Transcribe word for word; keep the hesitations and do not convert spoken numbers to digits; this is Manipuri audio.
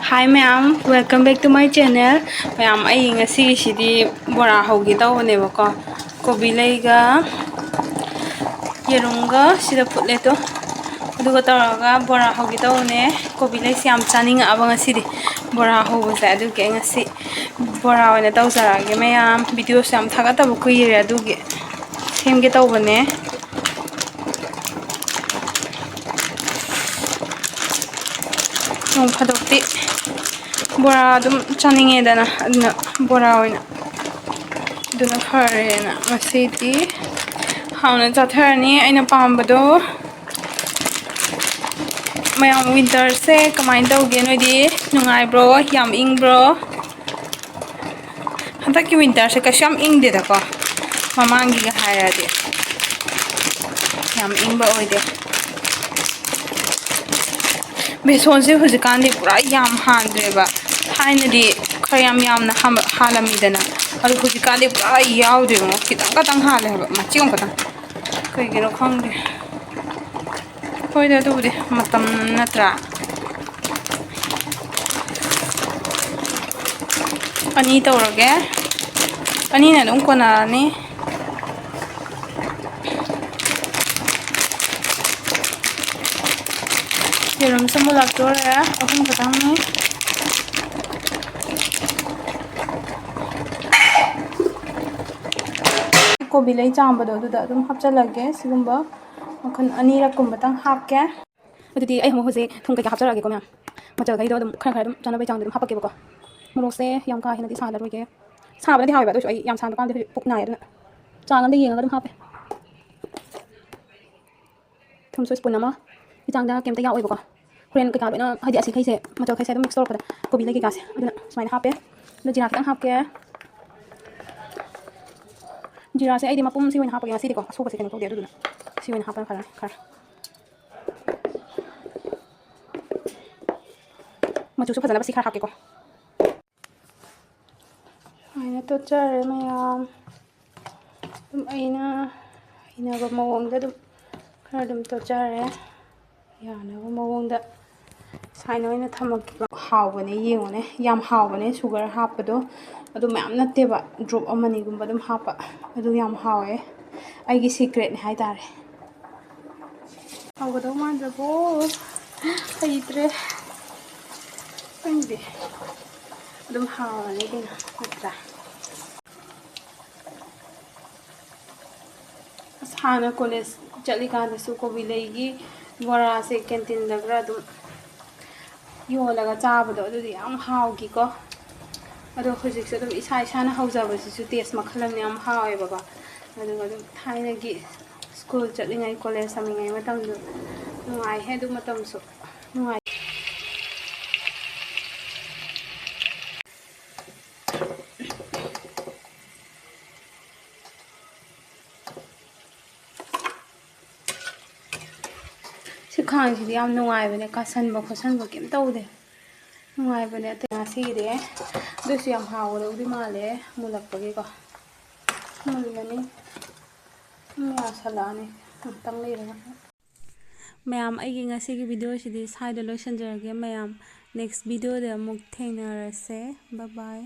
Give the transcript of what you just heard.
Hi ꯃꯌꯥꯝ, welcome back to my channel. ꯃꯌꯥꯝ, ꯑꯩ ꯉꯁꯤꯒꯤꯁꯤꯗꯤ ꯕꯣꯔꯥ ꯍꯧꯒꯦ ꯇꯧꯕꯅꯦꯕꯀꯣ꯫ ꯀꯣꯕꯤ ꯂꯩꯒ ꯌꯦꯔꯨꯝꯒ ꯁꯤꯗ ꯐꯨꯠꯂꯦ ꯇꯣ꯫ ꯑꯗꯨꯒ ꯇꯧꯔꯒ ꯕꯣꯔꯥ ꯍꯧꯒꯦ ꯇꯧꯕꯅꯦ꯫ ꯀꯣꯕꯤ ꯂꯩꯁꯦ ꯌꯥꯝ ꯆꯥꯅꯤꯡꯉꯛꯑꯕ ꯉꯁꯤꯗꯤ ꯕꯣꯔꯥ ꯍꯧꯕꯁꯦ꯫ ꯑꯗꯨꯒꯤ ꯑꯩ ꯉꯁꯤ ꯕꯣꯔꯥ ꯑꯣꯏꯅ ꯇꯧꯖꯔꯛꯑꯒꯦ ꯃꯌꯥꯝ꯫ ꯚꯤꯗꯤꯑꯣꯁꯨ ꯌꯥꯝ ꯊꯥꯒꯠꯇꯕ ꯀꯨꯏꯔꯦ, ꯑꯗꯨꯒꯤ ꯁꯦꯝꯒꯦ ꯇꯧꯕꯅꯦ꯫ ꯅꯣꯡ ꯐꯥꯗꯣꯛꯇꯤ ꯕꯣꯔꯥ ꯑꯗꯨꯝ ꯆꯥꯅꯤꯡꯉꯦꯗꯅ, ꯑꯗꯨꯅ ꯕꯣꯔꯥ ꯑꯣꯏꯅ ꯑꯗꯨꯅ ꯐꯔꯦꯅ ꯉꯁꯤꯗꯤ ꯍꯥꯎꯅ ꯆꯥꯊꯔꯅꯤ ꯑꯩꯅ ꯄꯥꯝꯕꯗꯣ꯫ ꯃꯌꯥꯝ, ꯋꯤꯟꯇꯔꯁꯦ ꯀꯃꯥꯏꯅ ꯇꯧꯒꯦ ꯅꯣꯏꯗꯤ? ꯅꯨꯡꯉꯥꯏꯕ꯭ꯔꯣ? ꯌꯥꯝ ꯏꯪꯕ꯭ꯔꯣ? ꯍꯟꯗꯛꯀꯤ ꯋꯤꯟꯇꯔꯁꯦ ꯀꯩꯁꯨ ꯌꯥꯝ ꯏꯪꯗꯦꯗꯀꯣ, ꯃꯃꯥꯡꯒꯤꯒ ꯍꯥꯏꯔꯗꯤ ꯌꯥꯝ ꯏꯪꯕ ꯑꯣꯏꯗꯦ꯫ ꯕꯦꯁꯣꯟꯁꯦ ꯍꯧꯖꯤꯛꯀꯥꯟꯗꯤ ꯄꯨꯔꯥ ꯌꯥꯝ ꯍꯥꯟꯗ꯭ꯔꯦꯕ꯫ ꯊꯥꯏꯅꯗꯤ ꯈꯔ ꯌꯥꯝ ꯌꯥꯝꯅ ꯍꯥꯝꯕ-, ꯍꯥꯜꯂꯝꯃꯤꯗꯅ, ꯑꯗꯨ ꯍꯧꯖꯤꯛꯀꯥꯟꯗꯤ ꯄꯨꯔꯥ ꯌꯥꯎꯗ꯭ꯔꯦꯕ, ꯈꯤꯇꯪ ꯈꯛꯇꯪ ꯍꯥꯜꯂꯦ ꯍꯥꯏꯕ, ꯃꯆꯦꯠ ꯑꯃꯈꯛꯇꯪ꯫ ꯀꯩꯒꯤꯅꯣ ꯈꯪꯗꯦ꯫ ꯍꯣꯏꯗ, ꯑꯗꯨꯕꯨꯗꯤ ꯃꯇꯝ ꯅꯠꯇ꯭ꯔꯥ? ꯑꯅꯤ ꯇꯧꯔꯒꯦ꯫ ꯑꯅꯤꯅ ꯑꯗꯨꯝ ꯀꯣꯟꯅꯔꯅꯤ꯫ ꯌꯦꯔꯨꯝꯁꯨ ꯃꯨꯜꯂꯛꯇꯣꯔꯦ, ꯑꯍꯨꯝ ꯈꯛꯇꯪꯅꯤ꯫ ꯀꯣꯕꯤ ꯂꯩ ꯆꯥꯝꯕꯗꯣ ꯑꯗꯨꯗ ꯑꯗꯨꯝ ꯍꯥꯞꯆꯜꯂꯒꯦ꯫ ꯁꯤꯒꯨꯝꯕ ꯃꯈꯜ ꯑꯅꯤꯔꯛ ꯀꯨꯝꯕꯇꯪ ꯍꯥꯞꯀꯦ꯫ ꯑꯗꯨꯗꯤ ꯑꯩ ꯑꯃꯨꯛ ꯍꯧꯖꯤꯛ ꯊꯨꯝ ꯀꯩꯀꯥ ꯍꯥꯞꯆꯔꯛꯑꯒꯦꯀꯣ ꯃꯌꯥꯝ꯫ ꯃꯆꯜꯈꯩꯗꯣ ꯑꯗꯨꯝ ꯈꯔ ꯈꯔ ꯑꯗꯨꯝ ꯆꯥꯅꯕꯩ ꯆꯥꯡꯗ ꯑꯗꯨꯝ ꯍꯥꯞꯄꯛꯀꯦꯕꯀꯣ꯫ ꯃꯣꯔꯣꯛꯁꯦ ꯌꯥꯝ ꯀꯥ ꯍꯦꯟꯅꯗꯤ ꯁꯥꯍꯜꯂꯔꯣꯏꯒꯦ꯫ ꯁꯥꯕꯅꯗꯤ ꯍꯥꯎꯋꯦꯕ, ꯑꯗꯨ ꯑꯣꯏꯁꯨ ꯑꯩ ꯌꯥꯝ ꯁꯥꯍꯟꯕ ꯄꯥꯝꯗꯦ, ꯍꯧꯖꯤꯛ ꯄꯨꯛ ꯅꯥꯏ, ꯑꯗꯨꯅ ꯆꯥꯡ ꯑꯃꯗ ꯌꯦꯡꯉꯒ ꯑꯗꯨꯝ ꯍꯥꯞꯄꯦ꯫ ꯊꯨꯝꯁꯨ spoon ꯑꯃ꯫ ꯏꯆꯥꯡꯗ ꯀꯩꯝꯇ ꯌꯥꯎꯋꯦꯕꯀꯣ꯫ ꯍꯣꯔꯦꯟ ꯀꯩꯀꯥ ꯂꯣꯏꯅ, ꯍꯥꯏꯗꯤ ꯑꯁꯤꯈꯩꯁꯦ, ꯃꯆꯜꯈꯩꯁꯦ ꯑꯗꯨꯝ mix ꯇꯧꯔꯛꯄꯗ ꯀꯣꯕꯤ ꯂꯩ ꯀꯩꯀꯥꯁꯦ ꯑꯗꯨꯅ ꯁꯨꯃꯥꯏꯅ ꯍꯥꯞꯄꯦ꯫ ꯑꯗꯣ ꯖꯤꯔꯥ ꯈꯤꯇꯪ ꯍꯥꯞꯀꯦ꯫ ꯖꯤꯔꯥꯁꯦ ꯑꯩꯗꯤ ꯃꯄꯨꯝꯁꯤ ꯑꯣꯏꯅ ꯍꯥꯞꯄꯒꯦ ꯉꯁꯤꯗꯤꯀꯣ, ꯑꯁꯨꯕꯁꯦ ꯀꯩꯅꯣ ꯇꯧꯗꯦ, ꯑꯗꯨꯗꯨꯅ ꯁꯤ ꯑꯣꯏꯅ ꯍꯥꯞꯄꯅ ꯐꯔꯅꯤ ꯈꯔ꯫ ꯃꯆꯨꯁꯨ ꯐꯖꯅꯕ ꯁꯤ ꯈꯔ ꯍꯥꯞꯀꯦꯀꯣ꯫ ꯁꯨꯃꯥꯏꯅ ꯇꯣꯠꯆꯔꯦ ꯃꯌꯥꯝ꯫ ꯑꯗꯨꯝ ꯑꯩꯅ ꯍꯩꯅꯕ ꯃꯑꯣꯡꯗ ꯑꯗꯨꯝ ꯈꯔ ꯑꯗꯨꯝ ꯇꯣꯠꯆꯔꯦ, ꯌꯥꯅꯕ ꯃꯑꯣꯡꯗ꯫ ꯁꯥꯏꯅ ꯑꯣꯏꯅ ꯊꯝꯃꯛꯀꯦ꯫ ꯍꯥꯎꯕꯅꯦ, ꯌꯦꯡꯉꯨꯅꯦ, ꯌꯥꯝ ꯍꯥꯎꯕꯅꯦ sugar ꯍꯥꯞꯄꯗꯣ꯫ ꯑꯗꯨ ꯃꯌꯥꯝ ꯅꯠꯇꯦꯕ, drop ꯑꯃꯅꯤꯒꯨꯝꯕ ꯑꯗꯨꯝ ꯍꯥꯞꯄ꯫ ꯑꯗꯨ ꯌꯥꯝ ꯍꯥꯎꯋꯦ, ꯑꯩꯒꯤ secretꯅꯦ ꯍꯥꯏꯇꯥꯔꯦ꯫ ꯍꯥꯎꯒꯗꯧ ꯃꯥꯟꯗ꯭ꯔꯕꯣ? ꯍꯩꯇ꯭ꯔꯦ꯫ ꯈꯪꯗꯦ꯫ ꯑꯗꯨꯝ ꯍꯥꯎꯔꯅꯤ ꯀꯩꯅꯣ, ꯅꯠꯇ꯭ꯔꯥ? ꯑꯁ, ꯍꯥꯟꯅ college ꯆꯠꯂꯤꯀꯥꯟꯗꯁꯨ ꯀꯣꯕꯤ ꯂꯩꯒꯤ ꯕꯣꯔꯥꯁꯦ canteen ꯈꯔ ꯑꯗꯨꯝ ꯌꯣꯜꯂꯒ ꯆꯥꯕꯗꯣ, ꯑꯗꯨꯗꯤ ꯌꯥꯝ ꯍꯥꯎꯈꯤꯀꯣ꯫ ꯑꯗꯣ ꯍꯧꯖꯤꯛꯁꯨ ꯑꯗꯨꯝ ꯏꯁꯥ ꯏꯁꯥꯅ ꯍꯧꯖꯕꯁꯤꯁꯨ taste ꯃꯈꯜ ꯑꯃ ꯌꯥꯝ ꯍꯥꯎꯋꯦꯕꯀꯣ꯫ ꯑꯗꯨꯒ ꯑꯗꯨꯝ ꯊꯥꯏꯅꯒꯤ school ꯆꯠꯂꯤꯉꯩ, college ꯇꯝꯃꯤꯉꯩ ꯃꯇꯝꯗꯣ ꯅꯨꯡꯉꯥꯏꯍꯦ, ꯑꯗꯨ ꯃꯇꯝꯁꯨ ꯅꯨꯡꯉꯥꯏ꯫ ꯁꯤ ꯈꯥꯡꯁꯤꯗꯤ ꯌꯥꯝ ꯅꯨꯡꯉꯥꯏꯕꯅꯦ, ꯀꯥꯁꯟꯕ ꯈꯣꯠꯆꯟꯕ ꯀꯩꯝ ꯇꯧꯗꯦ, ꯅꯨꯡꯉꯥꯏꯕꯅꯦ꯫ ꯑꯇꯩ ꯉꯁꯤꯒꯤꯗꯤ ꯑꯗꯨꯁꯨ ꯌꯥꯝ ꯍꯥꯎꯒꯗꯧꯗꯤ ꯃꯥꯜꯂꯦ, ꯃꯨꯜꯂꯛꯄꯒꯤꯀꯣ꯫ ꯃꯨꯜꯂꯅꯤ꯫ ꯁꯨꯝ ꯌꯥꯁꯜꯂꯛꯑꯅꯤ ꯉꯥꯛꯇꯪ ꯂꯩꯔꯒ꯫ ꯃꯌꯥꯝ, ꯑꯩꯒꯤ ꯉꯁꯤꯒꯤ videoꯁꯤꯗꯤ ꯁ꯭ꯋꯥꯏꯗ ꯂꯣꯏꯁꯤꯟꯖꯔꯒꯦ꯫ ꯃꯌꯥꯝ, next videoꯗ ꯑꯃꯨꯛ ꯊꯦꯡꯅꯔꯁꯦ꯫ Bye bye꯫